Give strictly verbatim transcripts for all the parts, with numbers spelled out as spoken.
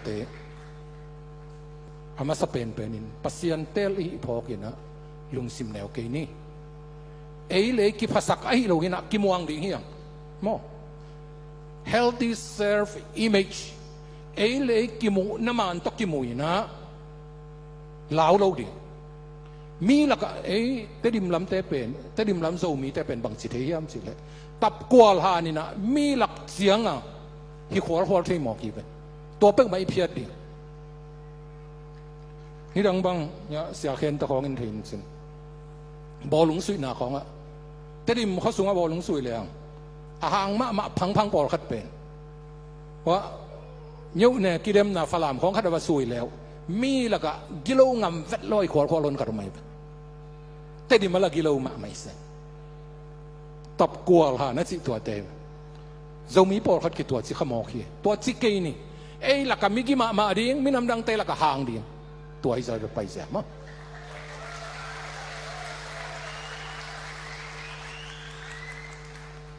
te a masa penpen in Pasian teel i hih phawk in ah lungsim neu kei ni. Ei le ei kiphasak ahi lo in ah kimuang ding hi hang maw. Healthy self image, ei le ei kimuhna man tawh kimu in ah lau lo ding. Mi lakah ei Tedim lamte pen, Tedim lam Zomite pen bangci thei hiam cih leh, tapkual han in ah mi lak ciangah hi khualkhual thei mawk hi ve. Tua peuhmah i phiat ding. Nidang bang, ya, Sia Khen ta khawng in thei in cin, bawlung suihna khawngah, Tedim khua sungah bawlung suih leng a hang mahmah phangphang pawlkhat pen, wa, nyeuhne kidemna Falam khawng khat a va sui leh mi lakah gilo ngam vet lo hi khualkhual hon khat om ahi ve. Tedim a la gilo mahmah i se. Tapkual han a cih tuate Zomi pawlkhat kituaci kha mawk hi. Tuaci kei ni. Ei lakah migi mahmah ding, minam dangte lakah hang ding. Tua hi zai ve paizia maw.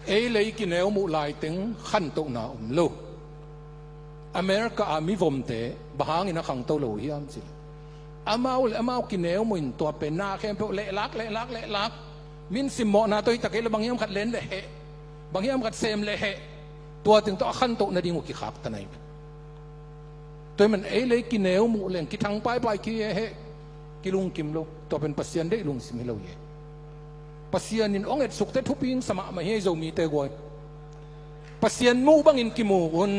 Ei le ei kineu muh laiteng khantohna om lo. America a mivomte bang hangin a khangto lo uh hiam cih leh, amau le amau kineu muh in tua pen na khempeuh lehlak, lehlak, lehlak. Min simmawhna tawh hi ta kei leh bang hiam khat len le heh, bang hiam khat sem le heh. Tua teng tawh a khantoh nading uh kikhaktan ahi ve. Tua hi man ei le ei kineu muh leng kithang paipai ki heh, kilungkim lo. Tua pen Pasian deih lungsim hi lo hi. Pasian in hong etsuk teh thupi hong sa mahmah hi ei Zomite guai. Pasian muh bangin kimu un.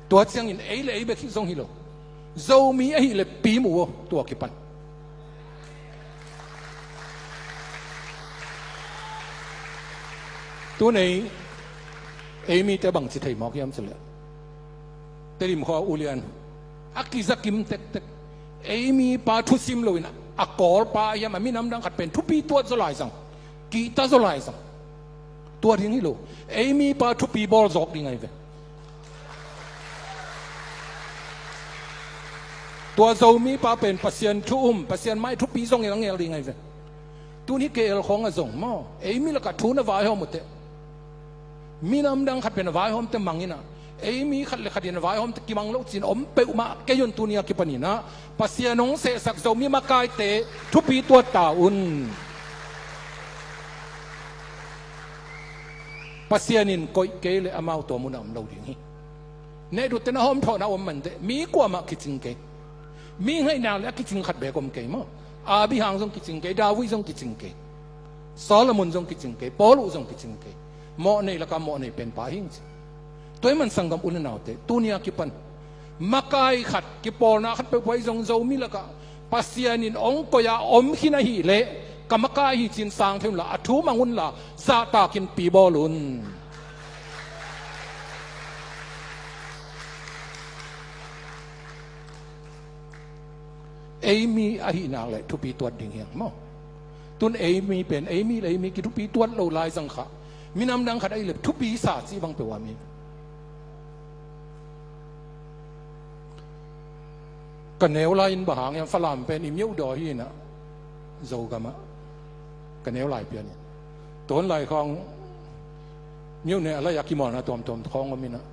Tua ciangin ei le ei bek hi zong hi lo. Zomi ahih leh pi mu aw tua kipan. Tun ei, ei mite bangci thei mawk hiam cih leh, Tedim khua ulian a kizakim tektek, ei mipa thusim loin a kawlpa hiam a minam dang khat pen thupi tuat zaw lai zang, kihta zaw lai zang. Tua ding hi lo. Ei mipa thupi bawl zawk ding ahi ve. Tua Zomipa pen Pasian thu um, Pasian mai thupi zongin a ngel ding ahi ve. Tun hi K L khawng ah zong maw, ei mi lakah thu na vaihawm uh teh, minam dang khat pen a vaihawm teh mang in ah, ei mi khat le khat in a vaihawm teh kimang lo cin om peuhmah kei un. Tuni a kipan in ah Pasian hong sehsak Zomi makaite thupi tuat ta un. Pasian in koih kei leh amau tua munah om lo ding hi. Neh dut teh na hawm thawhna om man teh mi kuamah kicing kei. Mi ngaihna le a kicing khat beek om kei maw. Abraham zong kicing kei, David zong kicing kei, Solomon zong kicing kei, Paul uh zong kicing kei. Mawhnei lakah mawhnei penpa hing ci. Tua hi man sanggam u le naute, tuni a kipan makai khat, kipawlna khat peuhpeuh ahi zong Zomi lakah Pasian in hong koih a om khin ahih leh ka makai hi cin sang thei unla, a thu mang unla, zahtakin pi bawl un. Ei mi ahih nak leh thupi tuat ding hi hang maw. Tun ei mi pen, ei mi le ei mi kithupi tuat lo lai zang kha. Minam dang khat ahih leh thupi sa cih bang peuh a mi. Ka neu lai in bang hang hiam, Falam pen i miuh daw hi in ah, Zogam ah ka neu lai pian in. Tuan lai khawng miuh ne a lai a kimawlna tuamtuam khawng om in ah,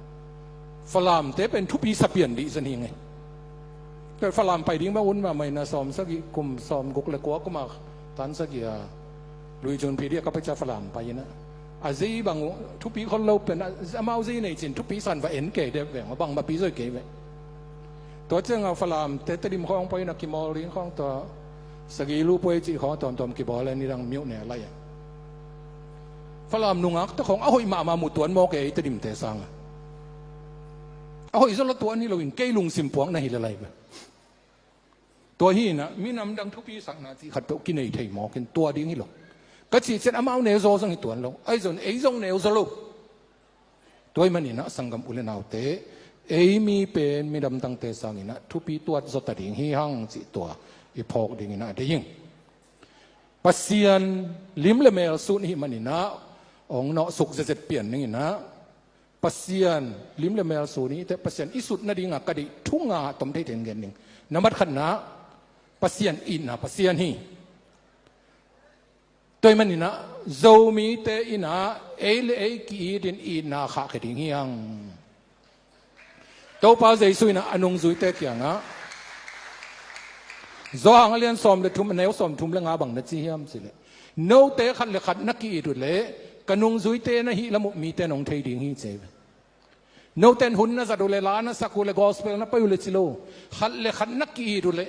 Falamte pen thupi sa pian dih zan hi ngei. Tua Falam pai ding bang un mahmah in ah, sawm sagih, kum sawm guk le kua kum a tan sagih a, Lui Cun Phi dih a ka pai ciang Falam pai in ah, a zei bang uh thupi khol lo pen ah, amau zei nei cin thupi san va en kei dep veng, bangmah pi zoi kei veng. Tua ciang a Falamte Tedim khawng pai in ah kimawl ding khawng tua sagih lu puai cih khawng tuamtuam kibawl in, nidang miuh ne a lai a Falam nungakte khawng a hoih mahmah mu tuan mawk ei Tedimte sang a. A hoih zaw lo tuan hi lo in kei lungsim puak na hi le lai ve. Tua hi in ah minam dang thupi sakna cih khat peuh kinei thei mawk in tua ding hi lo. Ka cih ciang amau neu zaw zong hi tuan lo. Ahi zong ei zong neu zaw lo. Tua hi man in ah sanggam u le naute, ei mi pen minam dangte sang in ah thupi tuat zaw ta ding hi hang cih tua i phawk ding in ah deih ing. Pasian lim le mel sun i hih man in ah hong nawhsuk zetzet pian ding in ah, Pasian lim le mel sun i hih teh Pasian i sut nading a ka deih thu nga tom thei thei in gen ding. Nambat khatna, Pasian itna Pasian hi. Tua hi man in ah Zomite in ah ei le ei ki-it in itna khahkhia ding hi hang. Topa Jesu in a nungzuite kiangah, Johan a lian sawm le thum, a neu sawm thum le nga bang na ci hiam cih leh, note khat le khat na ki-it uh leh ka nungzuite na hih lam uh mite nong thei ding hi, ci hi ve. Note in hun na zat uh leh, la na sak uh leh, gospel na pai uh leh ci lo, khat le khat na ki-it uh leh,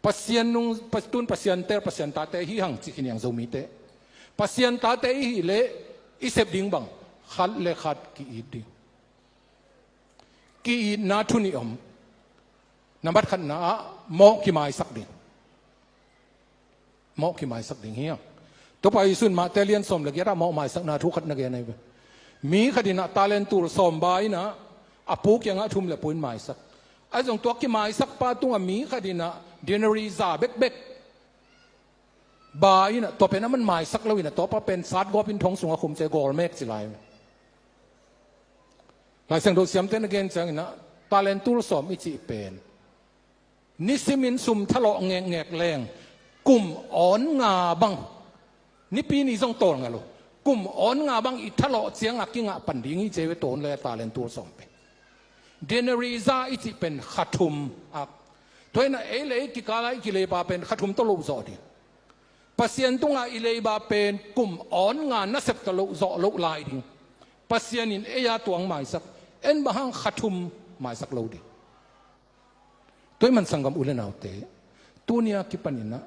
Pasian nung, pas-, tun Pasian tel, Pasian tate hi hang ci khin hi hang Zomite. Pasian tate i hih leh i sep ding bang, khat le khat ki-it ding. Ki-itna thu nih om. Nambat khatna ah mawh kimaisak ding. Mawh kimaisak ding hi hang. Topa Jesu in Mate lian sawm le giat ah mawh maisakna thu khat na gen ahi ve. Mi khat in a talent tul sawm ba in a, a pu kiangah thum le pu in maisak. Ahi zong tua kimaisak pa tungah mi khat in a denari za bekbek ba in a, tua pen a man maisak lo in a, tua pa pen satgawp in thong sungah khum ci a, gawl mek ci lai. Lai Siangtho siamte na gen ciangin a, talent tul sawm i cih pen nisimin sum thalawh ngekngek leng, kum awn nga bang, nipi ni zong tawlnga lo, kum awn nga bang i thalawh ciangah kingah pan ding hi, ci hi ve, tua hun lai a talent tul sawm pen. Denari za i cih pen kha thum ak. Tua hi in a, ei le ei kikal a i kileiba pen kha thum tawh loh zawh ding. Pasian tungah i leiba pen kum awn nga nasep tawh loh zawh loh lai ding. Pasian in ei a tuang maisak, en bang hang kha thum maisak lo ding. Tua ahih man sanggam u le naute, tuni a kipan in a,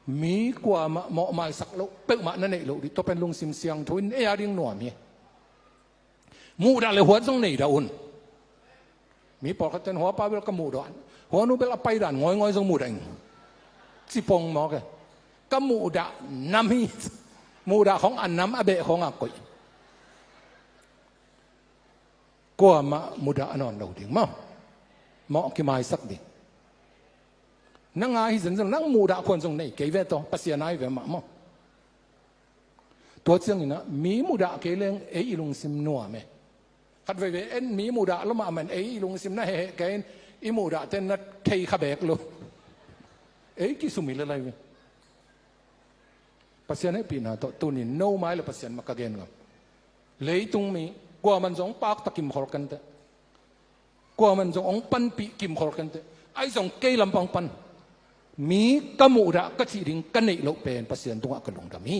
mi kuamah mawh maisak loh peuhmah na neih loh ding. Tua pen lungsim siangtho in ei a ding nuam hi. Muhdah le huat zong nei dah un. Mi pawlkhat ten, hua pa bel ka muhdah, hua nu bel a pai dan ngawi ngawi zong muhdah ing, ci pong mawk e. Ka muhdah nam hi. Muhdah khawng a nam, a beh khawng a koih. Kuamah mudah a nawn lo ding maw. Mawh kimaisak ding. Nang a hi zenzen, nang mudah khuan zong nei kei ve tawh, Pasian a hi ve mah maw. Tua ciangin a, mi mudah kei leng ei i lungsim nuam e. Khat veivei en mi mudah lo mahmah in ei i lungsim na heheh kei in, i mudah ten na thei kha beek lo. Ei kisum hi le lai ve. Pasian hehpihna tawh tunin no mai le Pasian mah ka gen ngam. Leitung mi kuaman zong pakta kimkhol kenteh. Kuaman zong hong panpih kimkhol kenteh. Ahi zong kei lampang pan mi ka muhdah ka cih ding ka neih loh pen Pasian tungah ka lungdam hi.